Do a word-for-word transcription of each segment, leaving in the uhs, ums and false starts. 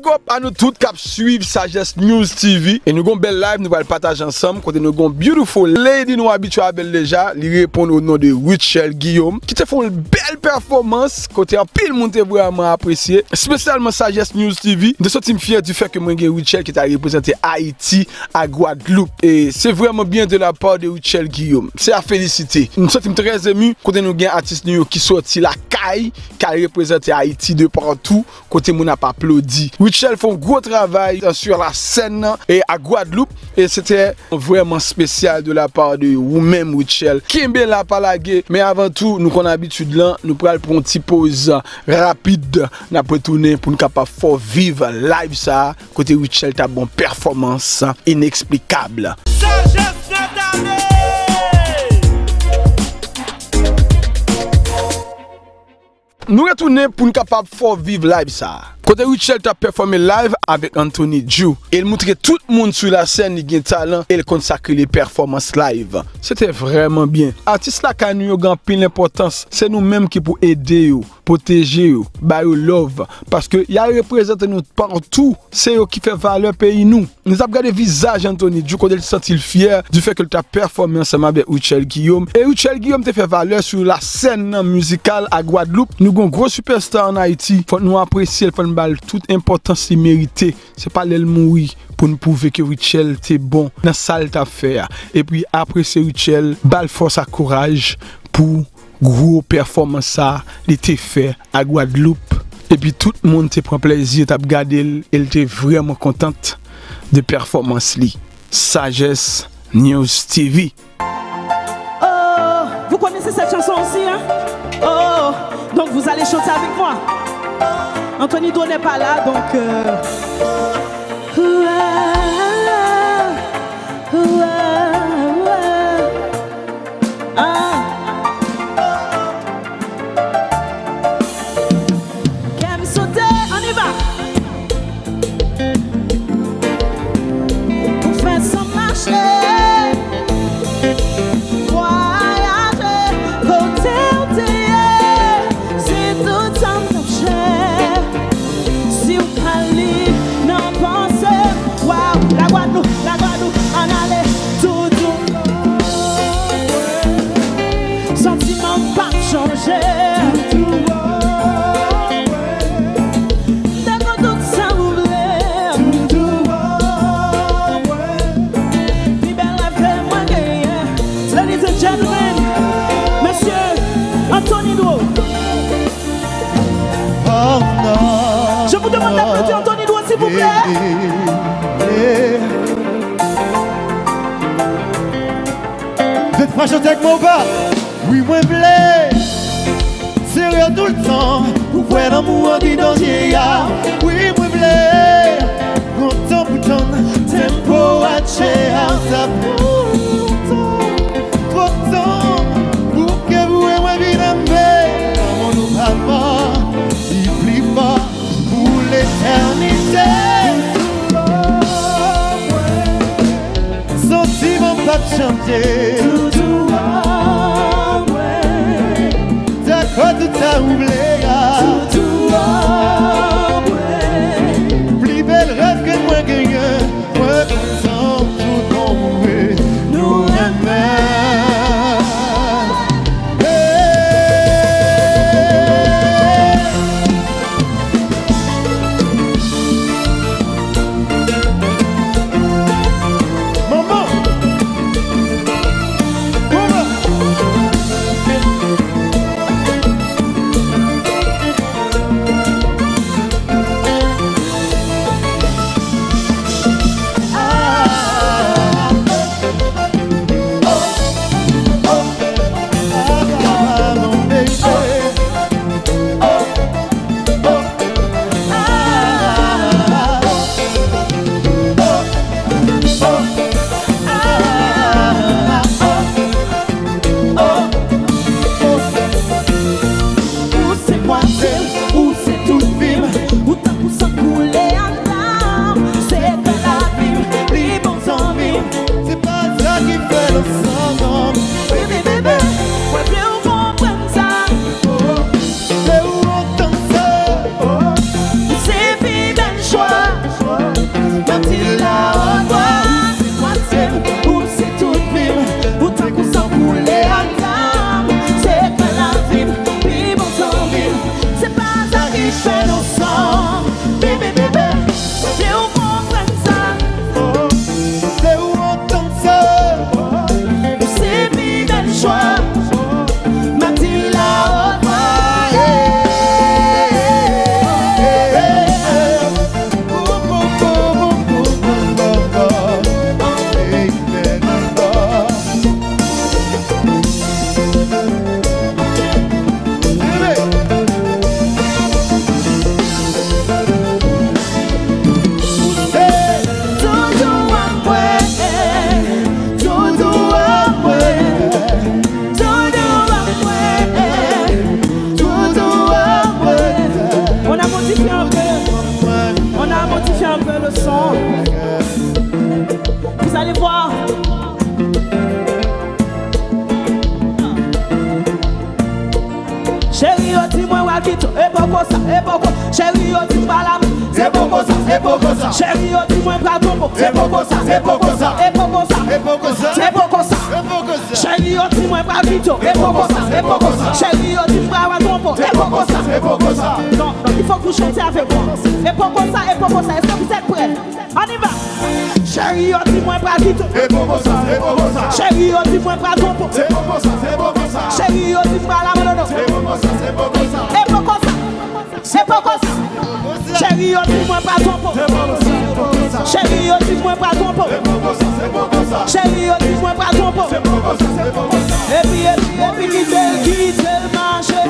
Up a nou tout k ap swiv Sagesse News T V. E nou gon bèl live nou pral pataje ansanm, kote nou gon beautiful lady nou abitye avè l deja. Li reponn o non de Rutshelle Guillaume, ki te fè yon bèl pèfòmans, kote anpil moun te vrèman apresye, espesyalman Sagesse News T V. M te santi m fyè du fait ke mwen gen Rutshelle ki ta reprezante Ayiti a Gwadloup. E se vrèman byen de la part de Rutshelle Guillaume. Se a felisite. M santi m trè emu, kote nou gen atis nou yo ki sòti lakay, ki al reprezante Ayiti de partou, kote moun ap aplodi. Rutshelle fè yon gwo travay, euh, sur la scène, e a Gwadloup, e se te vrèman espesyal de la part de ou menm, Rutshelle. Kenbe la, pa lage, men avan tou, nou konn abitid lan, nou pral pran yon ti poz rapid, n ap retounen pou n kapab fè w viv live sa, kote Rutshelle t ap ba w pèfòmans ineksplikab. Sagesse Nathalie! Nou retounen pou n kapab fè w viv live sa. Kote Rutshelle t ap pèfòme live avèk Anthony Dju. E l moutre tout moun sou la scène li gen talan e l konn sa k rele pèfòmans live. Se te vrèman byen. Atis lakay nou yo gen anpil enpòtans. Se nou menm ki pou ede yo, pwoteje yo, ba yo love. Paske y al reprezante nou partou. Se yo ki fè valè peyi nou. Nou t ap gade vizaj Anthony Dju kote l santi l fyè du fait ke l t ap pèfòme ansanm avèk Rutshelle Guillaume. E Rutshelle Guillaume te fè valè sou la scène mizikal a Gwadloup. Nou gon gwo superstar an Ayiti. Fòk nou apresye l, fòk n ba l tout enpòtans li merite. Se pa lè l mouri pou n pwouve ke Rutshelle te bon nan sa l t ap fè a. Epi apresye Rutshelle, ba l fòs ak kouraj pou gwo pèfòmans sa li te fè a Gwadloup. Epi tout moun te pran plezi, t ap gade l, e l te vrèman kontan de pèfòmans li. Sagesse News T V. Oh, vous connaissez cette chanson aussi, hein? Oh, donc vous allez chanter avec moi. Anthony Dro n'est pas là, donc, euh, ouah, ouah, ouah. Ah. Kè m sote, on y va. Pou fè san mache, vwayaje, kote w te ye, se tout sa m t ap chèche. Si w pa li nan panse m, waw, la Gwadloup, la Gwadloup, ann ale toutou. Santiman m p ap chanje. Dakò, tout sa ou vle. Pi bèl rèv ke mwen genyen. Ladies and gentlemen, mesye Anthony Dro. Oh non. Je vous demande d'applaudir Anthony Dro, s'il vous plaît. Hey, hey, hey. Zot pa chante ak mwen ou pa? Wi, mwen vle sere w toultan pou kwè lanmou an ki nan zye a. Wi, mwen vle pran tan pou tann tempo a tche a. Sa fè twòp tan, twòp tan pou ke ou e mwen vin enbe. Lanmou nou pa mò, li pli fò pou letènite. Santiman p ap chanje. Toujou anmwe. Dakò, tout sa ou vle a. Toujou anmwe. Pli bèl rèv ke mwen genyen. Mwen kontan tout bon ou ye. Nou renmen. Hey. Manman! Manman! Cheri yo di mwen pral kite w, e poko sa, e poko. Cheri yo di m pral ame, se poko sa, se poko sa. Cheri yo di mwen pral twonpe w, se poko sa, se poko sa, e poko sa, e poko sa, se poko sa. Cheri yo di mwen pral kite w, e poko sa, e poko sa. Cheri yo di m pral twonpe w, e poko sa, e poko sa. Non, non, il faut que vous chantez avec moi. E poko sa, e poko sa. Est-ce que vous êtes prêts? On y va. Cheri yo di mwen pral kite w. Se poko sa, se poko sa. Cheri yo di mwen pral twonpe w. Se poko sa, se poko sa. Cheri yo di m pral abandone w. Se poko sa, se poko sa. E poko sa, se poko sa. Cheri yo di mwen pral twonpe w. Se poko sa, se poko sa. Cheri yo di mwen pral twonpe w. Se poko sa, se poko sa. Cheri yo di mwen pral twonpe w. Se poko sa, se poko sa. Epi, epi, epi kite l, kite l mache.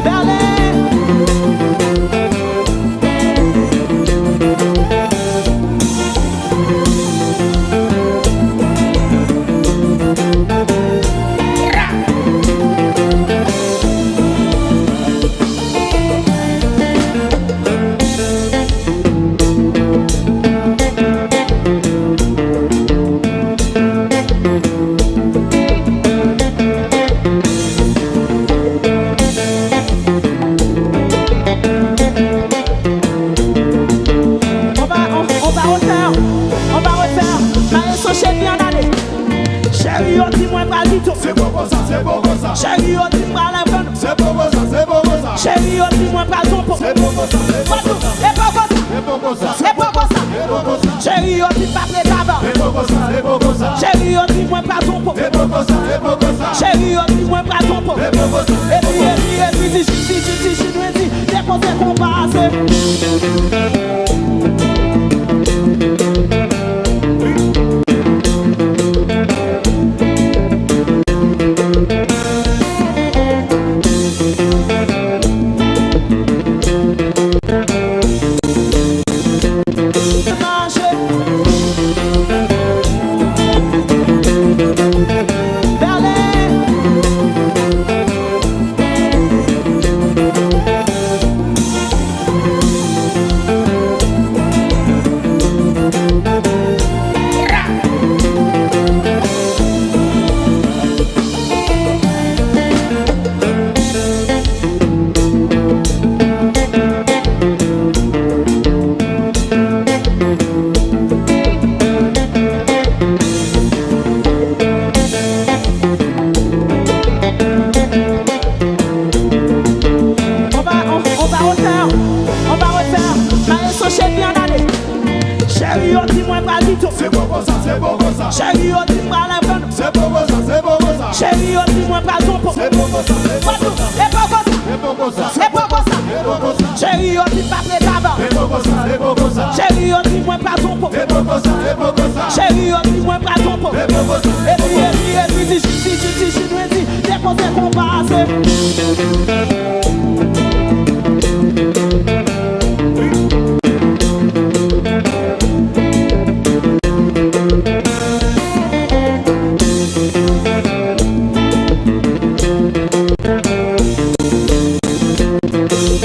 Berlin. On va, on, on va refaire, on va refaire. Maël Sanché, bien allé. Cheri yo di mwen pral kite w. Se poko sa, se poko sa. Cheri yo di m pral abandone w. Se poko sa, se poko sa. Cheri yo di mwen pral twonpe w. Se poko sa, se poko sa. E poko sa, se poko sa. Se poko sa, se poko sa. Cheri yo di m pa vle kaba. Se poko sa, se poko sa. Cheri yo di mwen pral twonpe w. Se poko sa, se poko sa. Cheri yo di mwen pral twonpe w. Se poko sa, se poko sa. Epi, epi, epi, di, di, di, di, di, mwen di, depoze konpa a, se. On va, on, on va refaire, on va refaire. Maël Sanché, bien allé. Cheri yo di mwen pral kite w. Se poko sa, se poko sa. Cheri yo di m pral abandone w. Se poko sa, se poko sa. Cheri yo di mwen pral twonpe w. Se poko sa, se poko sa. E poko sa, se poko sa. E poko sa, se poko sa. Cheri yo di m pa vle kaba. Se poko sa, se poko sa. Cheri yo di mwen pral twonpe w. Se poko sa, se poko sa. Cheri yo di mwen pral twonpe w. Se poko sa, se poko sa. Epi, epi, epi, di, di, di, di, di, mwen di, depoze konpa a, se.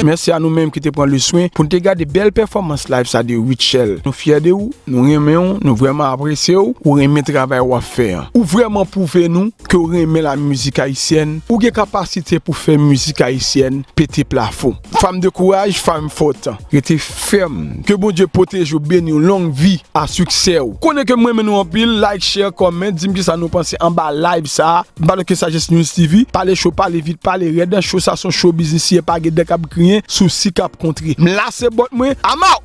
Mèsi a nou menm ki te pran le swen pou n te gade bèl pèfòmans live sa de Rutshelle. Nou fyè de ou, nou renmen w, nou vrèman apresye w, ou renmen travay w ap fè an. Ou vrèman pwouve nou ke w renmen la mizik ayisyèn, ou gen kapasite pou fè mizik ayisyèn pete plafon. Fanm de kouraj, fanm fòt. Rete fèm. Ke Bondye pwoteje w, beni w, long vi a siksè w. Konnen ke m renmen nou anpil, like, share, comment, di m kisa nou panse anba live sa a. M pa nan ke Sagesse News T V, pale cho, pale vit, pale rèd, cho sa se yon show biznis li ye, pa gen dè k ap griyen, sousi k ap kontre. M lase bòt mwen, I'm out!